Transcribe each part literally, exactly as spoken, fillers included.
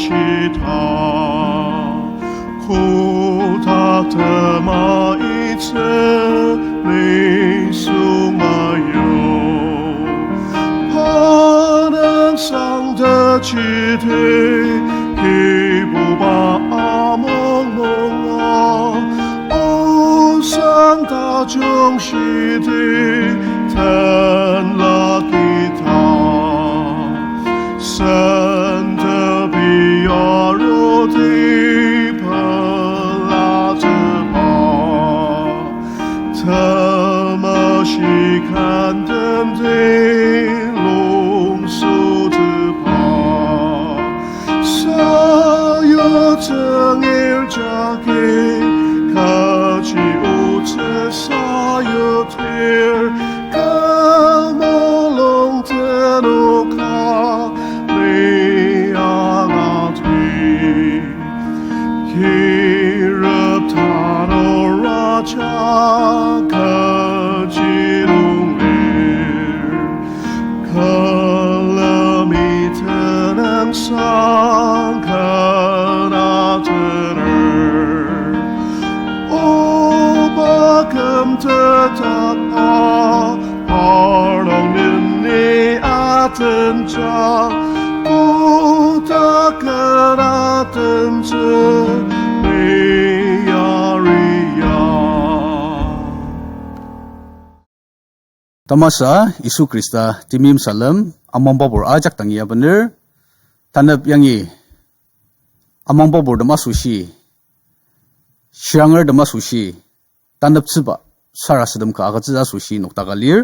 Shita, kotak tema itsü nisung ayo. Panang sangta chite, Kibuba among monga, osang tajung shite, tenla kita. Sentepi aroti pelatsüba, tamashi kandemdi longsotsüba, sayutsüngir jagi kaji otsü sayutir, kü mulung tenoka ni anati. Kirep tanur aja kaji nung lir, külemi tenüngsang kena tener. Oba kümtetdakba, parnok neni atenja, kotak kena tentsü, ni aria. Tamasa Yisu Khrista temeim salem amangbabur ajak dangi abener, tanep yangi amangbabur tem asoshi, shirangertem asoshi, taneptsüba sarasadem ka agütsü asoshi noktaka lir,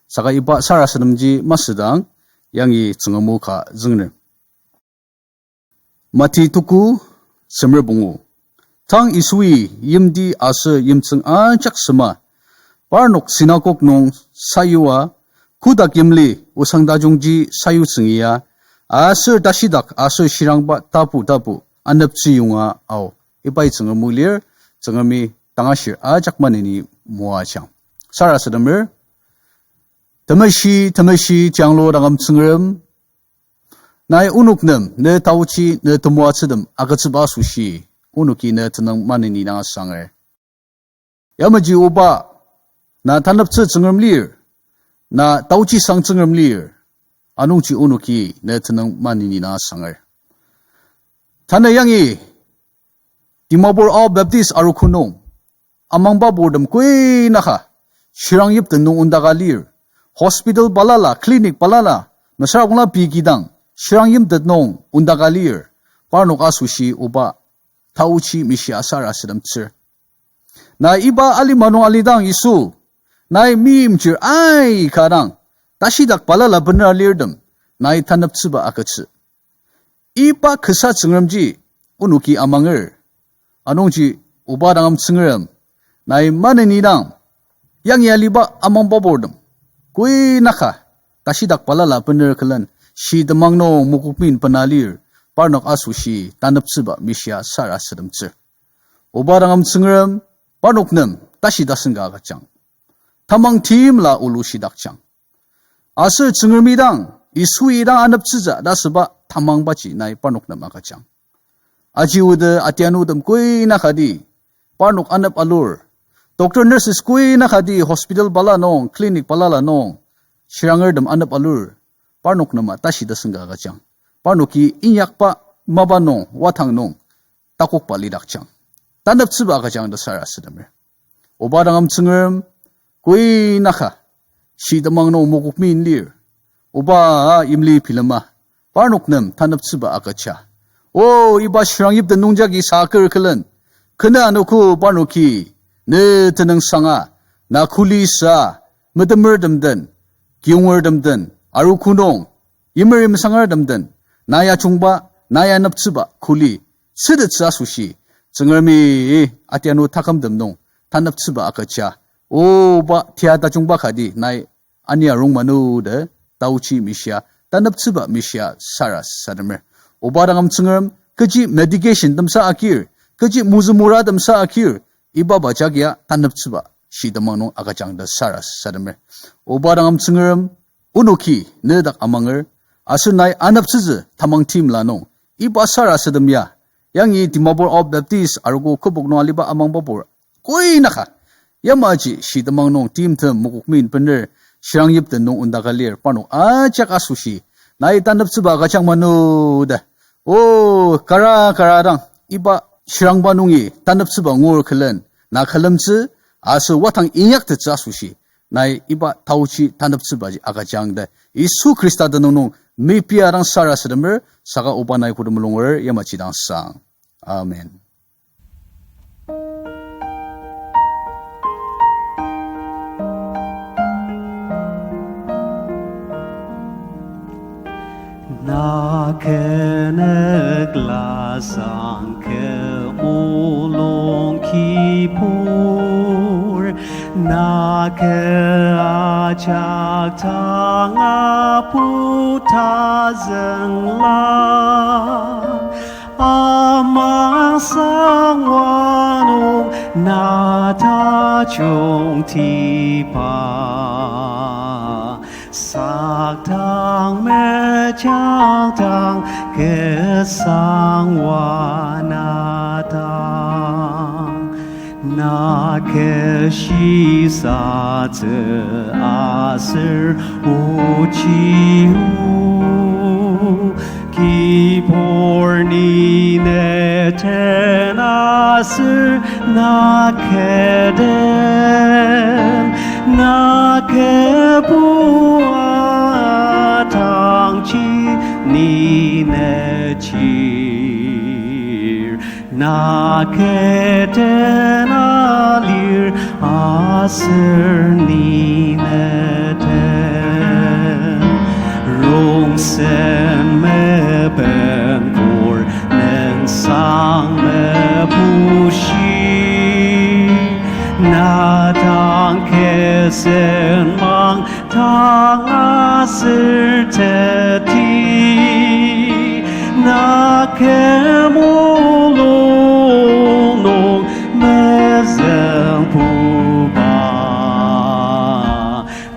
saka iba sarasademji masüdang yangi Tsüngrem o ka züngner. Mati tuku semer pungu. Tang Yisui yimti aser yimtsüng ajak sema, parnok sinagog nung sayua, kotak yimli osang tajungji sayutsüngia, aser tashidak aser shirangba tapu tapu aneptsü yonga ao. Ibai Tsüngrem o lir, Tsüngremi tangashir ajak maneni moajang. Sarasademer, temeshi, temeshi, janglo dangam Tsüngrem, nai onok nem ne taochi ne temoatsütem agütsüba asoshi, onoki ne tenüng maneni dang asanger. Yamaji oba, na taneptsü Tsüngrem lir, na taochi sang Tsüngrem lir, anungji onoki ne tenüng maneni dang asanger. Tanü yangi Dimapur Ao Baptist Arogo nung amangbabur tem koinaka shirang yipten nung ondaka lir, hospital balala, clinic balala, mesüra kongla pei kidang shirang yimtet nung ondaka lir, parnok asoshi oba taochi mishia sarasademtsür. Na iba alima nung alidang Yisu, nai meimchir aika dang, tashidak balala bener alirtem, nai taneptsüba agütsü. Iba kasa Tsüngremji onoki amanger. Anungji oba dangam Tsüngrem, nai maneni dang, yangi aliba amangbabur tem koinaka tashidak balala bener külen, shi temang nung mokokmin bena lir, parnok asoshi taneptsüba mishia sarasademtsür. Oba dangam Tsüngrem, parnok nem tashi tasen ka agüjang. Tamang timla olushidakjang. Aser Tsüngremi dang, Yisui dang aneptsütsü ta asüba tamangbaji nai parnok nem agüjang. Aji oda atianutem koinakati parnok anep alur, doctor, nurses koinakati hospital bala nung, clinic balala nung shirangertem anep alur, parnok nem tashi tasen ka agüjang. Parnoki inyakba mapa nung, watang nung takokba lidakjang. Taneptsüba agüjang ta sarasademer. Oba dangam Tsüngrem, koinaka shi temang nung mokokmin lir, oba yimli bilema, parnok nem taneptsüba agüja. O, iba shirang yipten nungjagi saker külen, kena anogo parnoki ne tenüngsanga, na kuli sa, metemertem den, kiyongertem den, arogo nung, yimer yimsangertem den, na ya jungba, na ya aneptsüba kuli sütettsü asoshi, Tsüngremi atianu takümtem nung taneptsüba agüja. Oba tia tajungba kati nai ania rong manu ta taochi mishia, taneptsüba mishia sarasademer. Oba dangam Tsüngrem, kechi medication temsa akir, kechi mozü mora temsa akir, iba ba jagia taneptsüba shi temang nung agüjang ta sarasademer. Oba dangam Tsüngrem, onoki nedak amanger, aser nai aneptsütsü tamang timla nung, iba sarasadem ya, yangi Dimapur Ao Baptist arogo kübok nung aliba amangbapur, koi naka, yamaji shitemang nung timtem mokokmi bener shirang yipten nung ondaka lir parnok ajak asoshi, nai taneptsüba agüjang mano ta. O, kara kara dang, iba shirangba nungi taneptsüba ngur külen, na külemtsü, aser wadang inyaktettsü asoshi, nai iba taochi taneptsübaji agüjang ta Yisu Khrista tenüng nung mepia dang sarasademer, saka oba nai kotem mulunger yamaji dang sang. Amen. Na kü nükla sang kü mulung kibur, na kü ajak tanga puta zünglang, amang sangwa nung na tajung tiba. Sakdang mejangdang kü sangwa na dang. Na kü shisatsü aser ochi o, kibur ni neten aser na kü den, na kübua tangji ni nechir. Na kü den alir aser ni neten. Rongsen mebenbur nensang mebushi. Na dang kü senmang tang aser teti, na kü mulung nung mezüngbuba.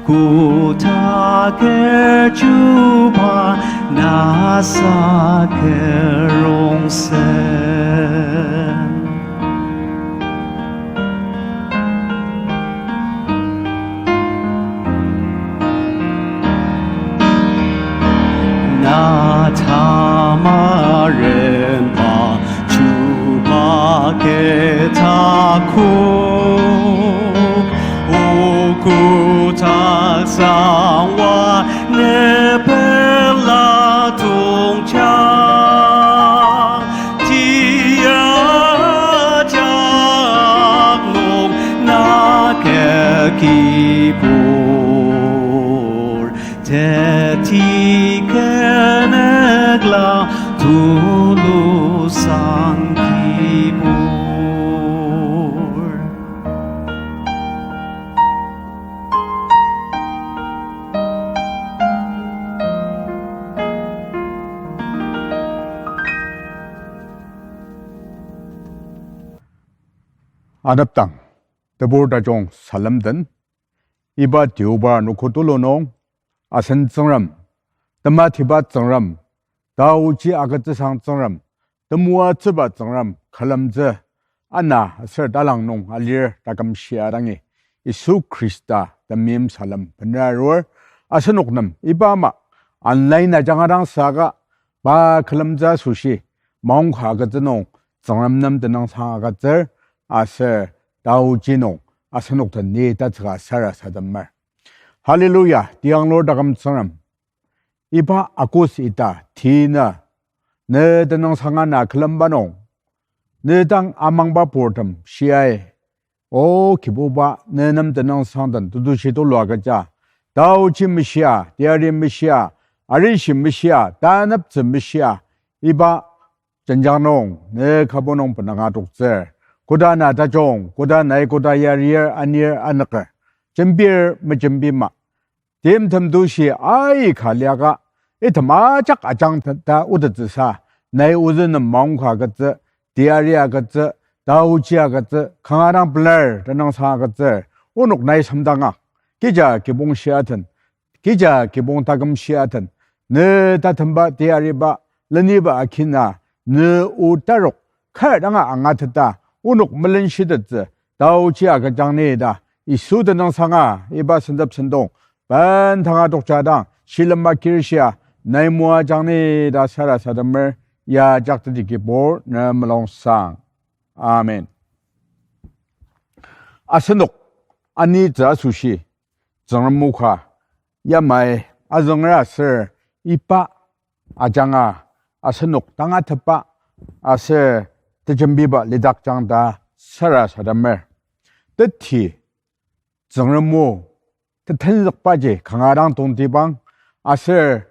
Kotak kü chuba na sa kü rongsen. Na tamarenba chuba kü takok, o kotak sangwa ne pela tongchang, tia jak nung na kü kibur, teti kü nükla tulu sang kibur. Anepdang, tebur tajung salem den, iba deobar nokotulu nung, asen Tsüngrem, tematiba Tsüngrem, taoji agütsüsang Tsüngrem, temoatsüba Tsüngrem, külemtsü, ana aser talang nung alir taküm shia dangi, Yisu Khrista temeim salem bener arur, asenok nem iba ama online ajanga dang saka, pa külemtsü asoshi, maongka agütsü nung, Tsüngrem nem tenüngsang agütsür, aser taoji nung, asenok den ni tatsüka sarasademer. Hallelujah, tianglur taküm Tsüngrem. Iba August ita, tina, ne tenüngsanga na külemba nung, ne dang amangba purtem shiai, O Kibuba, ne nem tenüngsang den tetushi tulu agüja, taoji meshia, teyari meshia, arishi meshia, taneptsü meshia, iba jenjang nung ne kübok nung benanga toktsür, koda na tajung, koda nai koda yarir anir anüker, jembir mejembima, timtem tushi aika liaka, item ajak ajang ta otettsüsa, nai ozü nem maongka agütsü, teyari agütsü, taoji agütsü, kanga dang pelar tenüngsang agütsür, onok nai semdanga, kija kibong shia den, kija kibong taküm shia den, ne tatemba teyariba, leniba akina, ne o tarok kar danga angateta, onok melenshitettsü, taochi agüjang ni ta, Yisu tenüngsanga, iba sentep sentong, bendanga tokjadang, shilem akirshia, nai moajang ni ta sarasademer, ya jakteti Kibur, ne mulungsang. Amen. Asenok anitsü asoshi, Tsüngrem o ka, yamai azünger aser iba ajanga asenok tangatetba aser tejembiba lidakjang ta sarasademer. Teti Tsüngrem o tetenzükbaji kanga dang tongtibang aser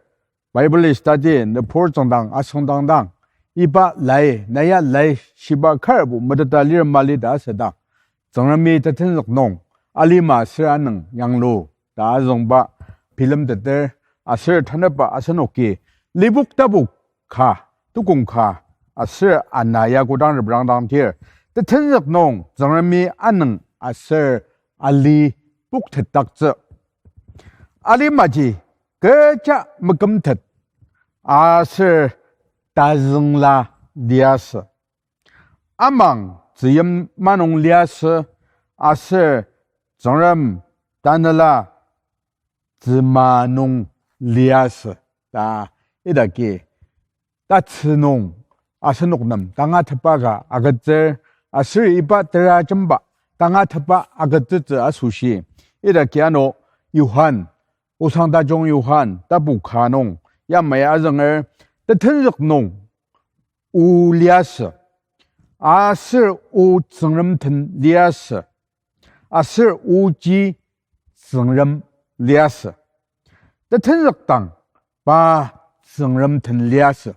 Bible study nübur tsüngdang asüngdangdang, iba lai, naya lai shiba karbo meteta lir mali ta asüdang, Tsüngremi tetenzük nung alima aser anüng yanglu ta azüngba bilemteter aser tanepba asenoki Lipok tapu ka, tukong ka, aser ana ya kodang reprangdang tir, tetenzük nung Tsüngremi anüng aser ali poktetdaktsü. Alimaji kecha mekümtet aser tazüngla liasü. Amang tzüyim manung liasü aser Tsüngrem tanela tzüma nung liasü ta idaki tatsü nung asenok nem tangatetba ka agütsür aser iba tera jemba tangatetba agütsütsü asoshi idaki ano Johan, Osangtajung Johan tapu ka nung yamai azünger, tetenzük nung o liasü, aser o Tsüngrem den liasü, aser oji Tsüngrem liasü. Tetenzükdang pa Tsüngrem den liasü.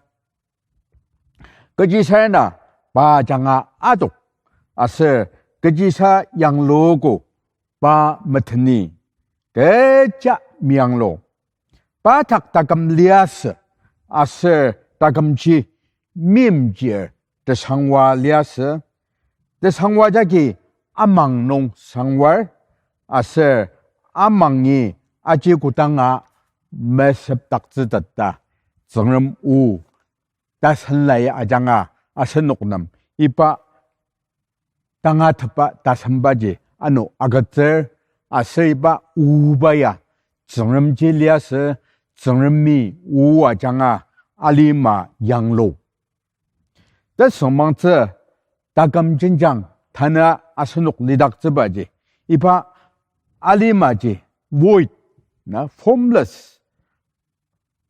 Kechisarena pa ajanga adok, aser kechisa yangluogo pa meteni, kecha meyanglu. Pa dak taküm liasü, aser takümji meimchir tesangwa liasü. Tesangwa jagi amang nung sangwar, aser amangi aji kodanga mesepdaktsüteta Tsüngrem o tasen lai ajanga asenok nem iba tangatetba tasembaji ano agütsür, aser iba oba ya Tsüngremji liasü, Tsüngremi o ajanga alima yanglu. Tesüngmangtsü taküm jenjang tanü asenok lidaktsübaji, iba alimaji void, na, formless,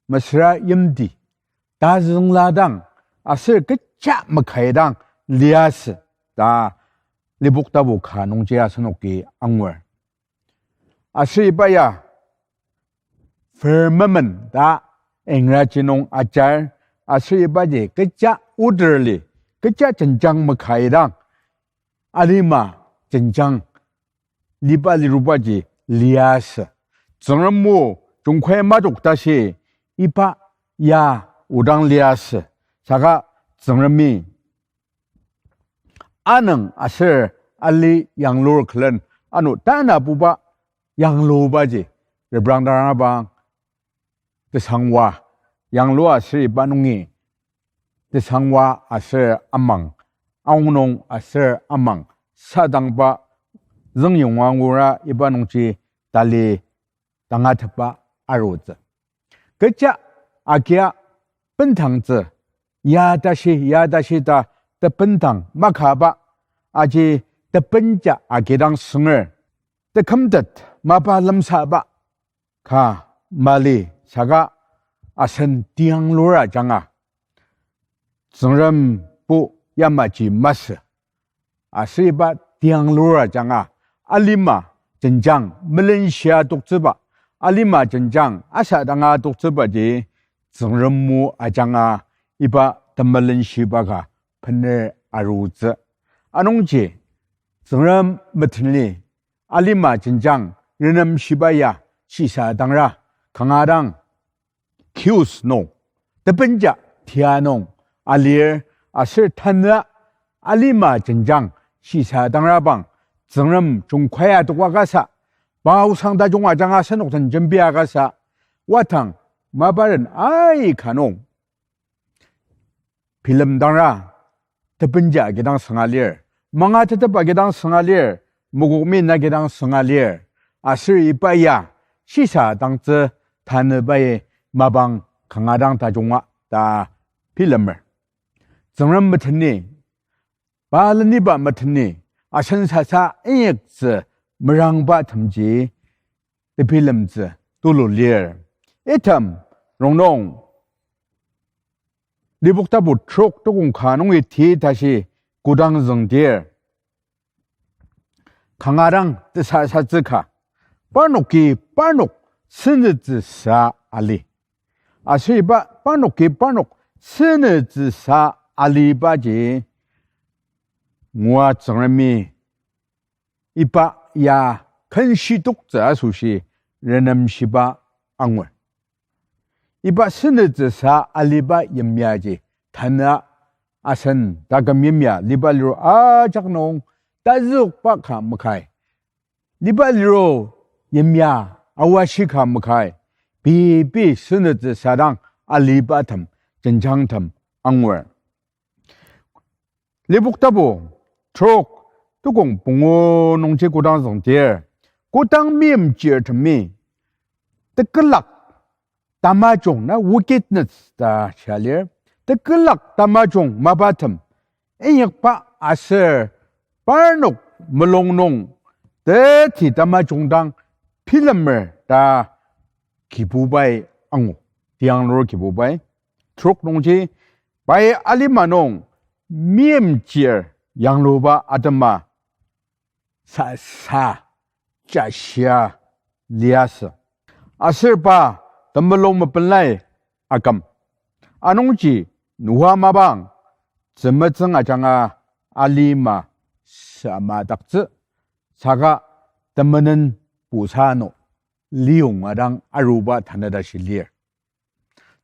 mesüra yimti, tazüngla dang, aser kecha makai dang liasü ta Lipok tapu ka nungji asenoki angur. Aser iba ya firmament ta Engraji nung ajar, aser ibaji kecha orderly, kecha jenjang makai dang, alima jenjang liba lirubaji liasü. Tsüngrem o jungkai matok tashi iba ya odang liasü. Saka Tsüngremi anüng aser ali yanglur külen ano tanabuba yanglubaji reprangdang abang tesangwa, yanglu aser iba nungi tesangwa aser amang, aonung aser amang, sadangba züngyonga angura iba nungji tali tangatetba arutsü. Kecha agia bendangtsü, ya tashi, ya tashi ta tebendang makaba, aji tebenja agidang sünger, tekümtet mapa lemsaba ka mali saka asen tiyanglur ajanga Tsüngrem bo yamaji masü. Aser iba tiyanglur ajanga alima jenjang melenshia toktsüba, alima jenjang asadanga toktsübaji Tsüngrem o ajanga iba temelenshiba ka bener arutsü. Anungji Tsüngrem meteni alima jenjang renemshiba ya shisadangra kanga dang cues nung, tebenja tia nung alir, aser tanü alima jenjang shisadangrabang Tsüngrem jungkai adoka kasa, pa osang tajung ajanga asenok den jembia kasa, wadang maparen aika nung bilemdangra, tebenja agidang sünga lir, mangatetep agidang sünga lir, mokokmi na agidang sünga lir, aser iba ya shisa dangtsü tanübai mapang kanga dang tajunga ta bilemer. Tsüngrem meteni, pa leniba meteni, asen sasa inyaktsü merangba temji tebilemtsü tulu lir. Item rongnung Lipok tapu trok tukong ka nungi ti tashi kodang züngdir, kanga dang tesasatsü ka, parnoki parnok senütsüsa ali. Aser iba parnoki parnok senütsüsa alibaji ngua Tsüngremi iba ya kenshitoktsü asoshi renemshiba angur. Iba senütsüsa aliba yimyaji tanü asen taküm yimya liba liro ajak nung tazükba ka makai. Liba liro yimya awashi ka makai. Pei pei senütsüsa dang alibatem, jenjangtem angur. Lipok tapu trok tukong pungu nungji kodang züngdir, kodang meimchirtemi tekülak tamajung na wickedness ta shia lir, tekülak tamajung mapatem inyakba aser parnok mulung nung teti tamajung dang bilemer ta Kibubai angu, tianglur Kibubai. Trok nungji pai alima nung meimchir yangluba atema sasa jashia liasü. Aser pa temulung mepenlai aküm. Anungji Noa mapang tzümetsüng ajanga alima samadaktsü, saka temenen pusa ano liyonga dang aruba tanü tashi lir.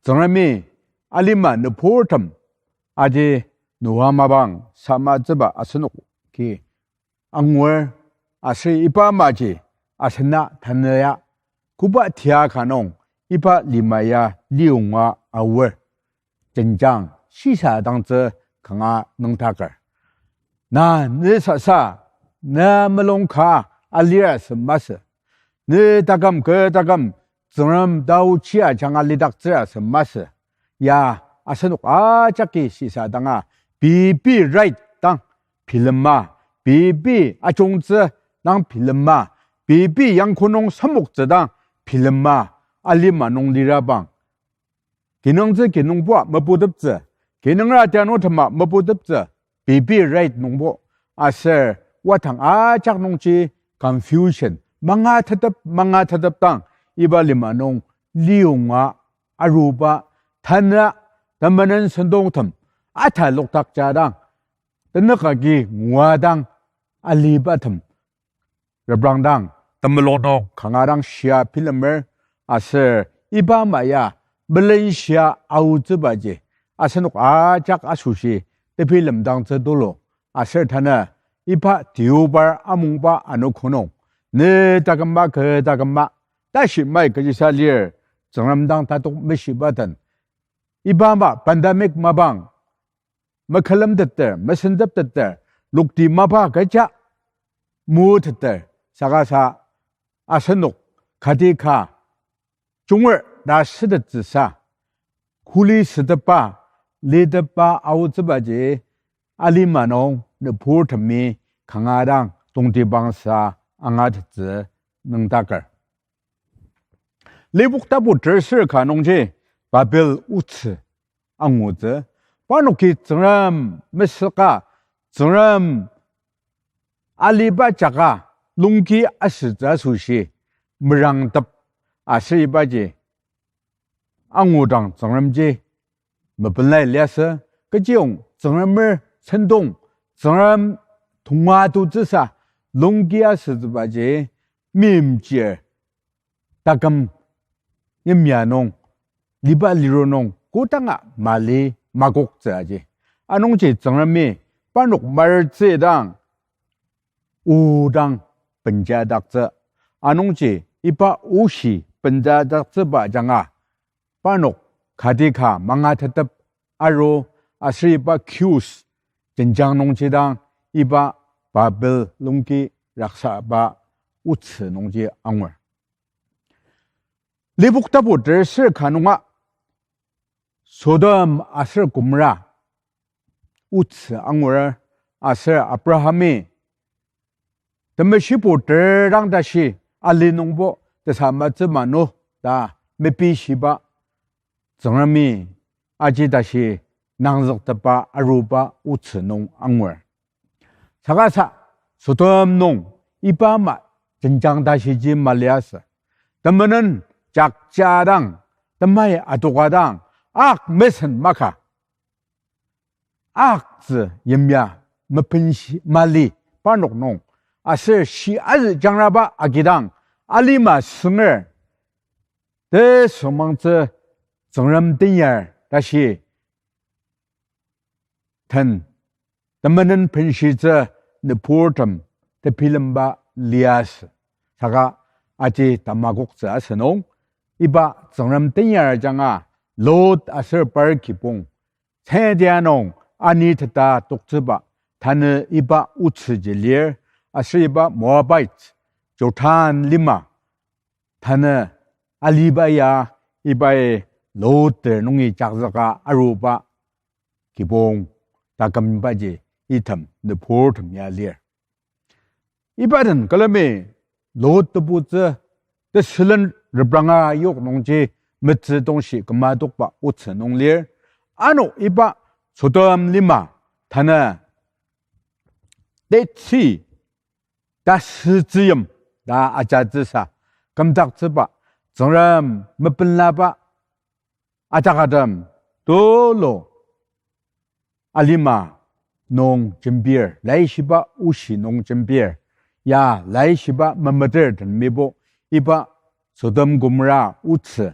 Tsüngremi alima nüburtem aji Noa mapang samatsüba asenoki angur, aser iba amaji asena tanü ya koba tia ka nung iba lima ya liyonga aor. Jenjang shisha dangtsü kanga nüngdaker. Na ne sasa, ne mulung ka alir asü masü. Ne taküm kü taküm Tsüngrem taochi ajanga lidaktsür asü masü. Ya asenok ajaki shisa danga, pei pei right dang bilema, pei pei ajungtsü dang bilema, pei pei yangko nung samoktsü dang bilema, alima nung lirabang kinungtsü kinungpoa meputeptsü, kinungra tianutema meputeptsü, pei pei right nungbo, aser wadang ajak nungji confusion, mangatetep mangatetep dang iba lima nung liyonga aruba tanü temenen sentongtem atalokdakja dang, tenük agi ngua dang alibatem reprangdang temulung nung kanga dang shia bilemer, aser iba ama ya melenshia aotsübaji asenok ajak asoshi tebilemdangtsü tulu. Aser tanü iba Deobar amungba anogo nung, ne taküma kü taküma tashi mai kechisa lir, Tsüngrem dang tatok meshiba den. Iba ama pandemic mapang mekülemteter, mesentepteter, lokti mapa kecha muteter, saka sa asenok kati ka junger ta sütettsüsa, kuli sütepa, litepa aotsübaji alima nung nüburtemi kanga dang tongtibangsa angatettsü nüngdaker. Lipok tapu terser ka nungji Babel otsü angutsü, parnoki Tsüngrem mesüka, Tsüngrem aliba jaka lungki asütsü asoshi merangtep, aser ibaji angudang Tsüngremji mepenlai liasü, kechiyong Tsüngremer sentong, Tsüngrem tonga tutsüsa lungki asütsübaji meimchir taküm yimya nung, liba liru nung kodanga mali makoktsü aji. Anungji Tsüngremi parnok marütsü dang o dang benjadaktsü. Anungji iba oshi benjadaktsüba ajanga parnok kati ka mangatetep aru, aser iba Kus jenjang nungji dang iba Babel lungki raksaba otsü nungji angur. Lipok tapu terser ka nunga Sodom aser Gomorra otsü angur aser Abrahami temeshibo ter dang tashi ali nungbo tesamatsü manu ta mepishiba Tsüngremi aji tashi nangzüktepa aruba otsü nung angur. Saka sa, Sodom nung iba ama jenjang tashiji maliasü. Temenen jakjadang, temai adokadang, ak mesen maka aktsü yimya mepenshi mali parnok nung, aser shi azü jangraba agidang, alima sünger, tesüngmangtsü Tsüngrem tenyar tashi den temenen penshitsü nüburtem tebilemba liasü. Saka aji tamakoktsü asünung, iba Tsüngrem tenyar ajanga Lot aser par kibong, Samaria nung aniteta toktsüba, tanü iba otsüji lir, aser iba Moabite, Jordan lima, tanü aliba ya, ibai Lot-i nungi jakzüka aruba kibong takümbaji item nüburtem ya lir. Iba den külemi Lot tebutsü tesülen repranga yok nungji metsü tongshi kümatokba otsü nung lir. Ano iba Sodom lima tanü tetsi tasütsüyim ta ajatsüsa kümdaktsüba, Tsüngrem mepenlaba ajakatem tulu alima nung jembir, laishiba oshi nung jembir, ya laishiba memeter tenmibo, iba Sodom Gomorra otsü,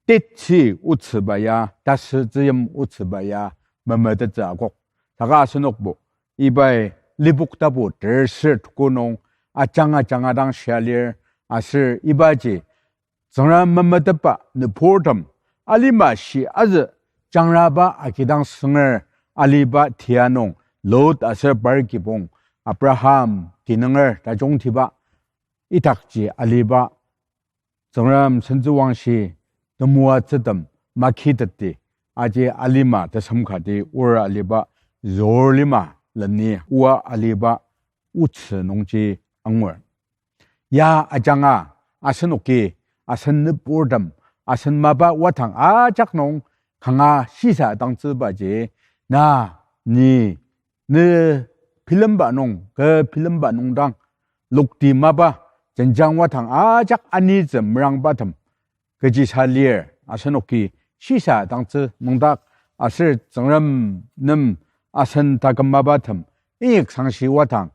tetsi otsüba ya, tasütsüyim otsüba ya, memetettsü akok. Saka asenokbo, ibai Lipok tapu terser tuku nung ajanga ajanga dang shia lir, aser ibaji Tsüngrem memetetba nüburtem, alima shi azü jangraba agidang sünger aliba tia nung Lot aser par kibong Abraham kinunger tajungtiba idakji aliba Tsüngrem sentsüwangshi temoatsütem makiteti aji alima tesem kati ora aliba Zoar lima leni oa aliba otsü nungji angur. Ya ajanga asenoki asen nüburtem asen mapa wadang ajak nung kanga shisa dangtsübaji na ni ne bilemba nung, kü bilemba nung dang, lokti mapa, jenjang wadang ajak anitsü merangbatem, kechisa lir, asenoki shisa dangtsü nüngdak, aser Tsüngrem nem asen taküm mapatem, inyak sangshi wadang,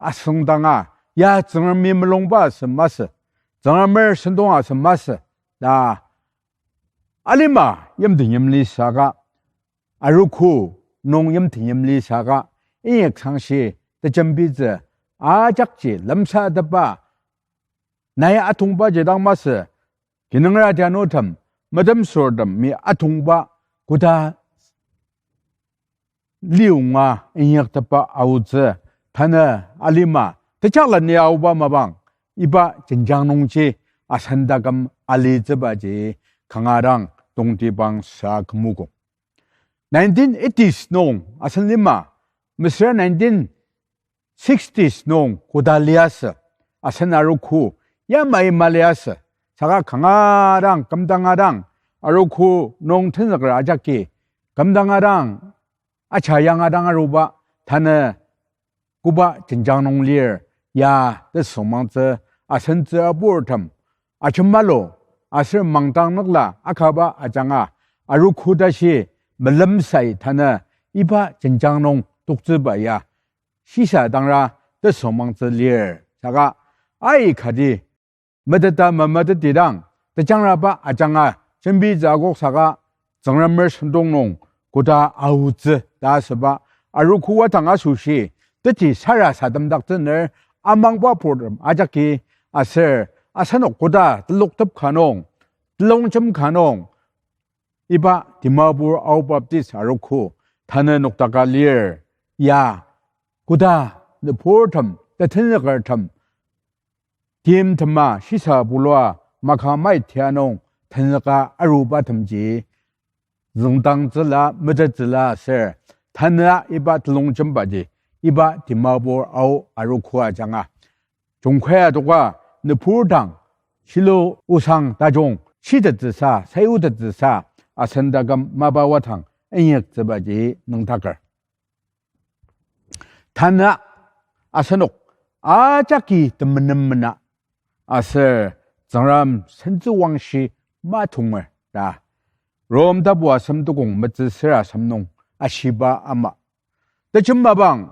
asüngdanga, ya Tsüngremi mulungba asem masü, Tsüngremer sentong asem masü, ta alima yimten yimli saka, arogo nung yimten yimli saka, inyak sangshi tejembitsü ajakji lemsatepa, nai atongbaji dang masü, kinungra tianutem, metemsürtemi atongba, koda liunga inyaktepa aotsü, tanü alima tejakleni aoba mapang, iba jenjang nungji asen taküm alitsübaji kanga dang tongtibang sa kümogo. Nineteen eighties nung asen lima, mesüra nineteen sixties nung koda liasü, asen arogo yamai maliasü, saka kanga dang, kümdanga dang, arogo nung tenzüker ajaki, kümdanga dang, acha yanga dang aruba, tanü koba jenjang nung lir, ya tesüngmangtsü, asentsü aburtem, ajemalu, aser mangdang nükla akaba ajanga, arogo tashi melemsai tanü iba jenjang nung toktsüba ya, shisa dangra tesüngmangtsü lir, saka aikati meteta memetetidang, tejangraba ajanga jembitsü akok saka, Tsüngremer sentong nung koda aotsü ta asüba, arogo wadang asoshi, teti sarasademdaktsüner, amangba purtem ajaki, aser asenok koda teloktep ka nung, telongjem ka nung, iba Dimapur Ao Baptist arogo, tanü nokdaka lir, ya, koda nüburtem, tetenzükertem, timtema shisa bulua maka maitia nung tenzüka arubatemji züngdangtsüla, metettsüla aser, tanü iba telongjembaji, iba Dimapur Ao arogo ajanga jungkai adoka nübur dang, shilo osang tajung shitettsüsa, sayutettsüsa, asen taküm mapa wadang inyaktsübaji nüngdaker. Tanü asenok ajaki temenem mena aser Tsüngrem sentsüwangshi matonger ta Rom tapu asem tukong metsüsür asem nung ashiba ama. Tejem mapang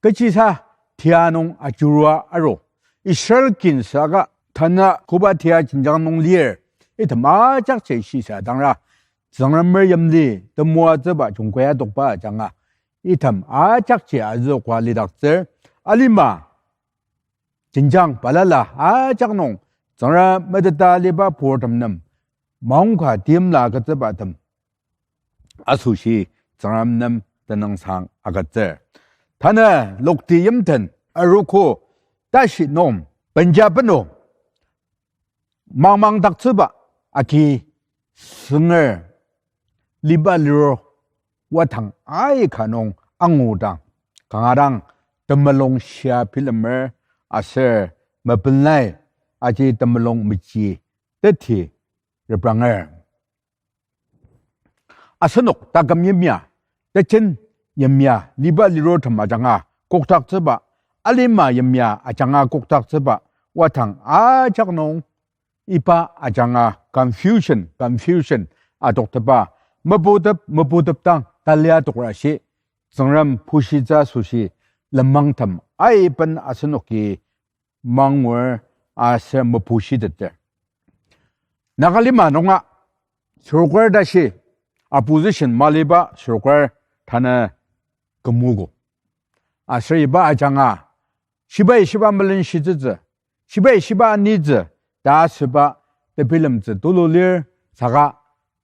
kechisa tia nung ajurua aru. Israel kin saka tanü koba tia jenjang nung lir, item ajakji shisadangra Tsüngremer yimli temoatsüba jungkai adokba ajanga item ajakji azüoka lidaktsür. Alima jenjang balala ajak nung Tsüngrem meteta aliba purtem nem maongka timla agütsübatem asoshi Tsüngrem nem tenüngsang agütsür. Tanü Lokti yimten arogo tashi nung benjapenu mangmangdaktsüba agi sünger liba liro wadang aika nung angudang, kanga dang temulung shia bilemer aser mepenlai aji temulung meji teti repranger. Asenok taküm yimya, tejen yimya, liba lirurtem ajanga kokdaktsüba, alima yimya ajanga kokdaktsüba, wadang ajak nung iba ajanga confusion, confusion adoktepa, meputep, meputep dang talia tokrashi, Tsüngrem pushitsü asoshi lenmangtem aiben asenoki mangur aser mepushiteter. Nagalima nunga sorkar tashi opposition maliba sorkar tanü kümogo. Aser iba ajanga shibai shiba melenshitsütsü, shibai shiba anitsü ta asüba tebilemtsü tulu lir saka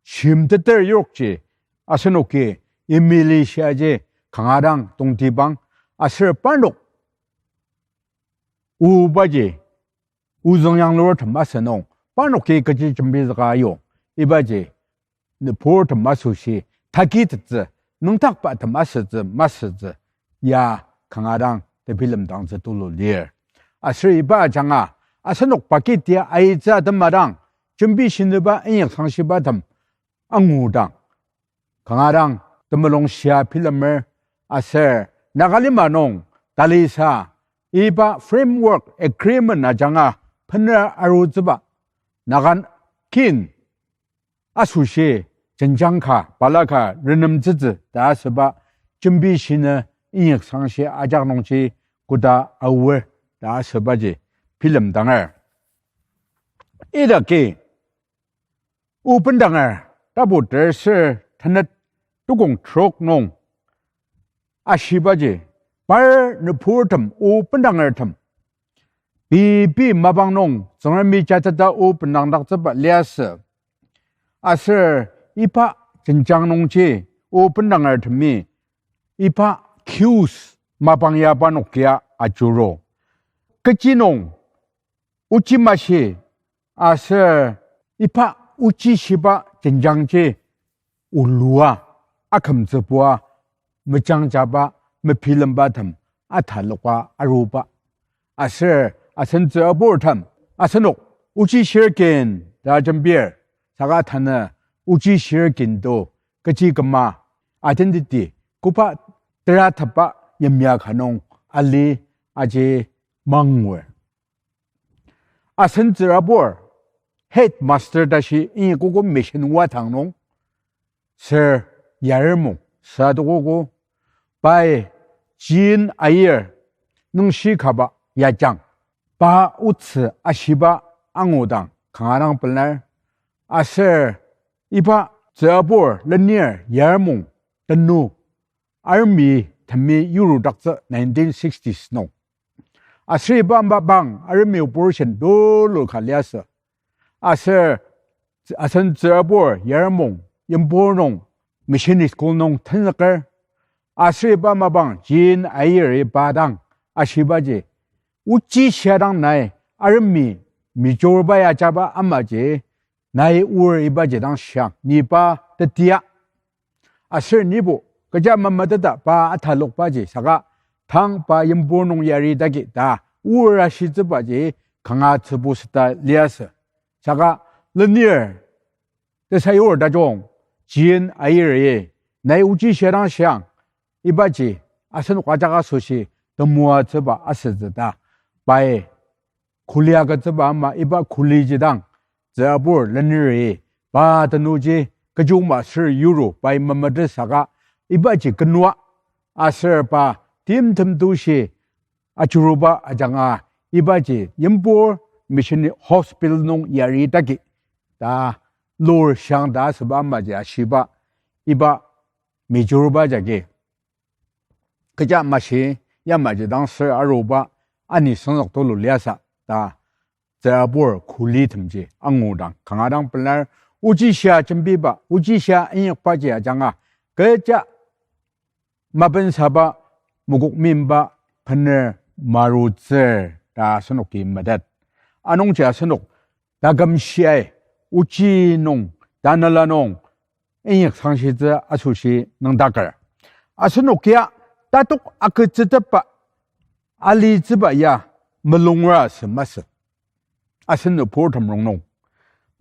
shimteter yokji asenoki imili shiaji kanga dang tongtibang aser parnok obaji ozüng yanglurtem asü nung parnoki kechi jembizüka ayu ibaji nüburtem asoshi takitettsü, nüngdakbatem asütsü masütsü ya kanga dang tebilemdangtsü tulu lir. Aser iba ajanga asenok paketia aitsü atema dang jembi shinüba inyaksangshibatem angudang kanga dang temulung shia bilemer aser Nagalima nung talisa iba framework agreement ajanga bener arutsüba Naga kin asoshi jenjang ka balaka renemtsütsü ta asüba jembi shinü inyaksangshi ajak nungji koda aor ta asübaji bilemdanger. Idaki O Bendanger tapu terser tenet tukong trok nung ashibaji par nüburtem O Bendangertem pei pei mapang nung Tsüngremi jateta o bendangdaktsüba liasü. Aser iba jenjang nungji O Bendangertemi iba cues mapang ya parnokia ajuru. Kechi nung ochi mashi aser iba ochi shiba jenjangji olua akümtsübua mejangjaba mebilembatem ataloka aruba. Aser asen tsüraburtem asenok ochi shir kin ta jembir saka tanü ochi shir kin to kechi küma identity koba teratepa yimya ka nung ali aji mangur. Asen tsürabur headmaster tashi inyakogo mission wadang nung, Sir Yaremung süatokogo, pai Jean Aier nungshi kaba yajang, pa otsü ashiba angudang kanga dang pelar, aser iba tsürabur lenir Yaremung tenu army temi yurudaktsü nineteen sixties nung. Aser iba mapang army operation tulu ka liasü. Aser asen tsürabur Yaremung yimbo nung mission school nung tenzüker, aser iba mapang Jean Eyre-i pa dang ashibaji, ochi shia dang nai aremi mijurba ya ajaba amaji nai or ibaji dang shiang, ni pa tetia. Aser nibo kecha mameteta pa atalokbaji saka tang pa yimbo nung yari dagi ta or ashitsübaji kanga tsübu seta liasü. Saka lenir tesayur tajung Jean Eyre-i nai ochi shia dang shiang ibaji asenok ajak asoshi temoatsüba asütsü ta pai kuli agütsüba ama iba kuliji dang tsübur leniri pa tenuji kechuma ser yuru pai mametet saka ibaji kenua aser pa timtem tushi ajuruba ajanga ibaji yimbo mission hospital nung yari dagi ta lur shiang ta asüba amaji ashiba iba mijuruba jagi kecha mashi yamaji dang ser aruba ani senzük tulu liasü ta tsübur kulitemji angudang kanga dang pelar ochi shia jembiba, ochi shia inyakbaji ajanga kecha mapensaba mokok meimba bener marutsür ta asenoki metet. Anungji asenok taküm shiai ochi nung, tanela nung, inyak sangshitsü asoshi nüngdaker. Asenok ya tatok agütsütepba alitsüba ya melungra asü masü. Asen nüburtem rongnung,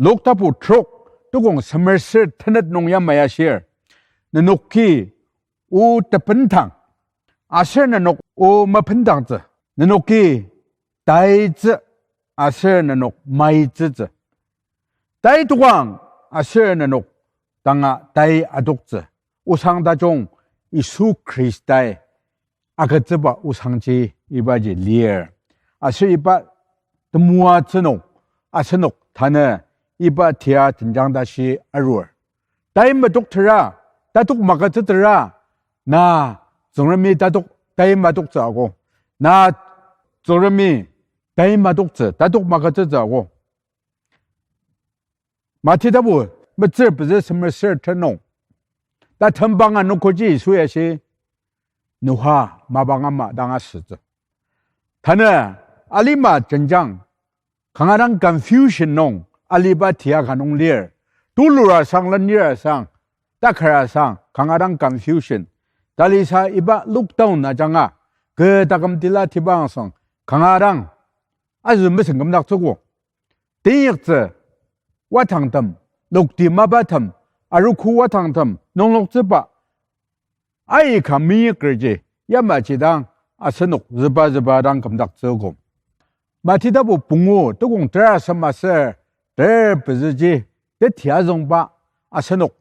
Luk tapu trok tukong semer ser tenet nung yamai ashir, nenoki o tepentang, aser nenok o mepentangtsü, nenoki taitsü, aser nenok maitsütsü. Tai tokang aser nenok tanga tai adoktsü. Osang tajung Yisu Khristai agütsüba osangji ibaji lir. Aser iba temoatsü nung asenok tanü iba tia tenjang tashi arur. Tai madoktera, tatok magütsütera, na Tsüngremi tatok tai madoktsü ako. Na Tsüngremi tai madoktsü, tatok magütsütsü ako. Mati tapu metsür pezü semer ser tenet nung tatembang anogoji Yisui ashi, Noa mapang ama dang asütsü. Tanü alima jenjang kanga dang confusion nung aliba tia ka nung lir. Tulura sang, lenira sang, takara sang kanga dang confusion. Talisa iba lockdown ajanga kü taküm tila tibang sang kanga dang azü mesüng kümdaktsüogo. Teinyaktsü watangtem, lokti mapatem, arogo watangtem nungloktsüba aika meinyaktsüji yamaji dang asenok züba züba dang kümdaktsüogo. Mati tapu pungu tukong tera semaser ter pezüji teti azüngba asenok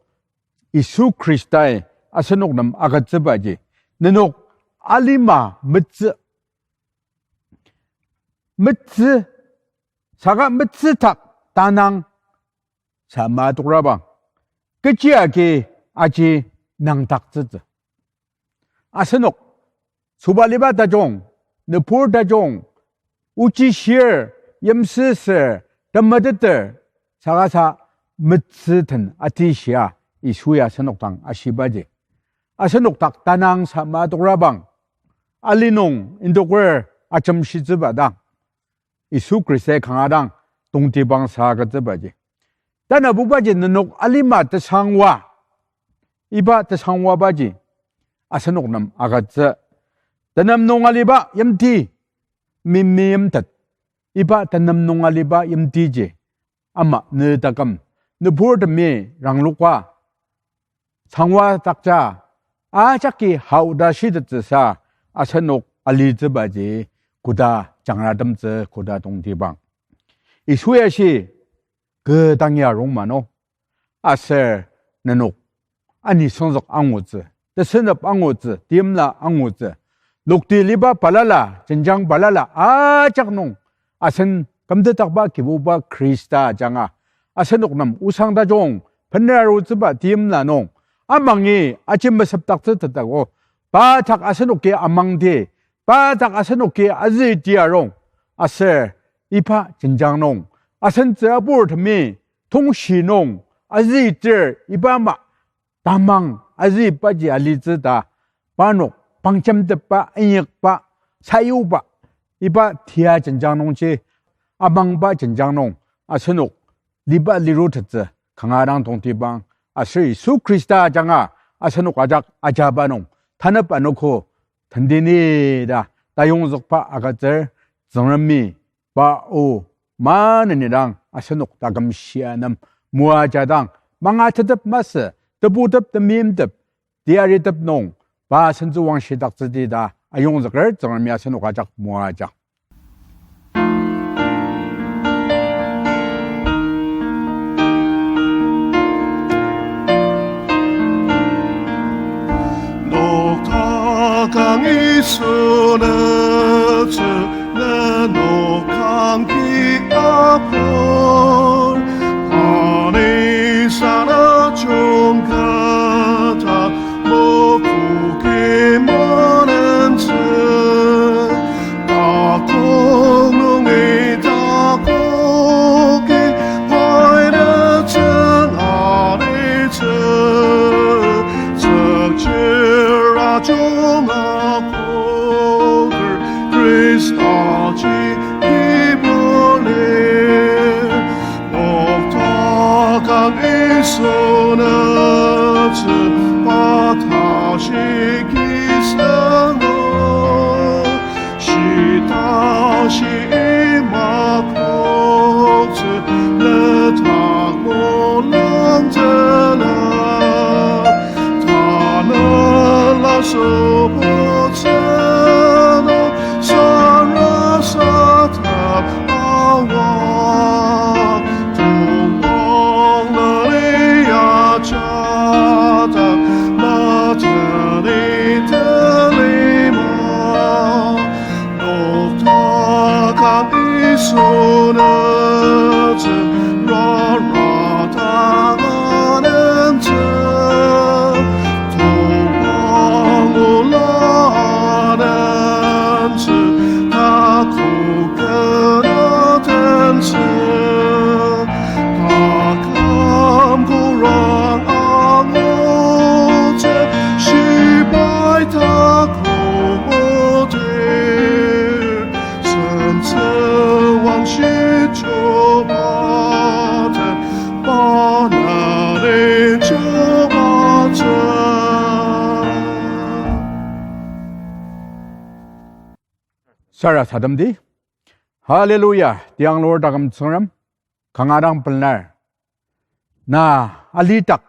Yisu Khristai asenok nem agütsübaji, nenok alima metsü, metsü, saka metsü tak tanang sama tokrabang, kechi agi aji nangdaktsütsü. Asenok sobaliba tajung, nübur tajung, ochi shir, yimsüsür, temeteter, saka sa metsü den atishia Yisui asenok dang ashibaji, asenok dak tanang sama tokrabang, ali nung indoker ajemshitsüba dang Yisu Khristai kanga dang tongtibang sa agütsübaji, tanabubaji nenok alima tesangwa, iba tesangwabaji asenok nem agütsü. Tenem nung aliba yimti, mi, meimtet, iba tenem nung aliba yimtiji ama ne taküm, nüburtemi rangloka sangwa takja ajaki haoda shitettsüsa asenok alitsübaji koda jangratemtsü, koda tongtibang. Yisui ashi, kü dang ya rongma no, aser nenok ani süngzük angutsü, tesünep angutsü, timla angutsü, lokti liba balala, jenjang balala ajak nung asen kümtetdakba Kibuba Khrista ajanga asenok nem osang tajung bener arutsüba timla nung amangi aji mesepdaktsütetdako, pa dak asenoki amangdi, pa dak asenoki azüti arung, aser iba jenjang nung asen tsüburtemi tongshi nung azütir iba ama tamang azüibaji alitsü ta, parnok pangjemtepba, inyakba, sayuba, iba tia jenjang nungji, amangba jenjang nung, asenok liba lirutettsü kanga dang tongtibang, aser Yisu Khrista ajanga asenok ajak ajaba nung tanep anogo tendeni ta tayongzükba agütsür. Tsüngremi pa o maneni dang asenok taküm shia nem moajadang, mangatetep masü, tebutep temeimtep, tiaritep nung pa sentsüwangshidaktsüdi ta ayongzüker. Tsüngremi asenok ajak moajang. Noktakang Yisu nütsü, nenok kangki apur, ani sana jungkata mokoki molentsü, takok nungi takoki painetsü ngaritsü, tsükchir ajunga koker Khristaji kibur lir. Noktakang Yisu nütsü pa tashi kisüng nung, shitashi imakoktsü, letak mulung tela, tanela sübutsüla, sarasadem awa, tongpang nali ajadang mateni talima. Noktakang Yisu nütsü rara dang anentsü, tongpang ola anentsü, takok kena tentsü, taküm kurang angutsü, shibai takok odir, sentsüwangshi chubatsü, pa nüri chubatsü. Sarasademdi. Hallelujah, tianglur taküm Tsüngrem, kanga dang pelar. Na alidak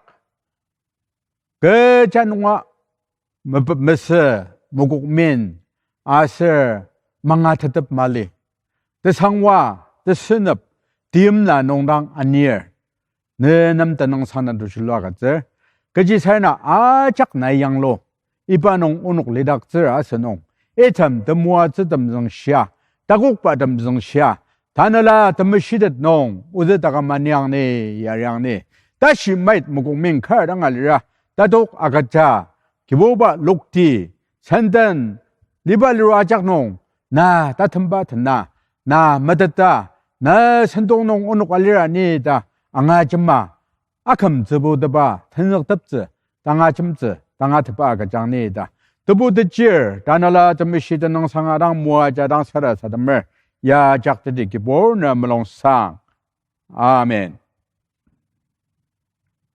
kecha nunga mepet mesü, mokokmen, aser mangatetep mali, tesangwa, tesünep, teimla nung dang anir, ne nem tenüngsang na tushilo agütsür. Kechi sarena ajak nai yanglu, iba nung onok lidaktsür asünung, item temoatsü temzüngshia, takokba temzüngshia, Tanela Temeshitet nung ozü taküm aniangni, yariangni, tashi mait mokokmen kar dang alira, tatok agüja, Kibuba lokti, senden, liba liru ajak nung, na tatemba tena, na meteta, na sentong nung onok alira ni ta angajema, akümtsübutepa tenzükteptsü, tangajemtsü, tangatepa agüjang ni ta tebu techir, Tanela Temeshi tenüngsang dang moajadang sarasademer, ya jakteti Kibur ne mulungsang. Amen.